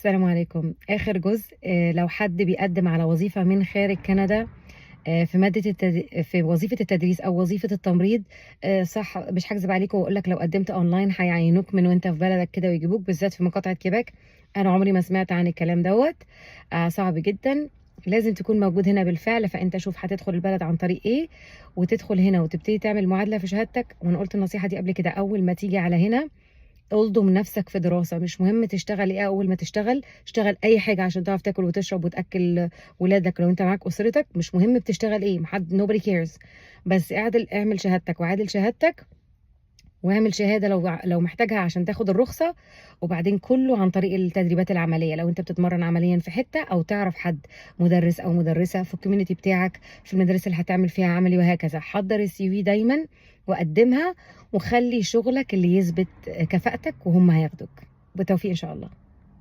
السلام عليكم. آخر جزء، لو حد بيقدم على وظيفة من خارج كندا، في وظيفة التدريس أو وظيفة التمريض، صح، مش هاكذب عليكم وأقول لك لو قدمت أونلاين هيعينوك من وأنت في بلدك كده ويجيبوك، بالذات في مقاطعة كيباك. أنا عمري ما سمعت عن الكلام دوت. صعب جدا، لازم تكون موجود هنا بالفعل. فأنت شوف هتدخل البلد عن طريق إيه، وتدخل هنا وتبتدي تعمل معادلة في شهادتك. وأنا قلت النصيحة دي قبل كده، أول ما تيجي على هنا الضم نفسك في دراسة، مش مهم تشتغل ايه. اول ما تشتغل اشتغل اي حاجة عشان تعرف تاكل وتشرب وتأكل ولادك لو انت معاك اسرتك. مش مهم بتشتغل ايه، محد nobody cares، بس اعدل، اعمل شهادتك وعادل شهادتك، واعمل شهادة لو محتاجها عشان تاخد الرخصة. وبعدين كله عن طريق التدريبات العملية، لو انت بتتمرن عمليا في حتة او تعرف حد مدرس او مدرسة في ال community بتاعك، في المدارس اللي هتعمل فيها عملي وهكذا. حضر ال CV دايما وقدمها، وخلي شغلك اللي يثبت كفاءتك وهم هياخدوك. بالتوفيق ان شاء الله.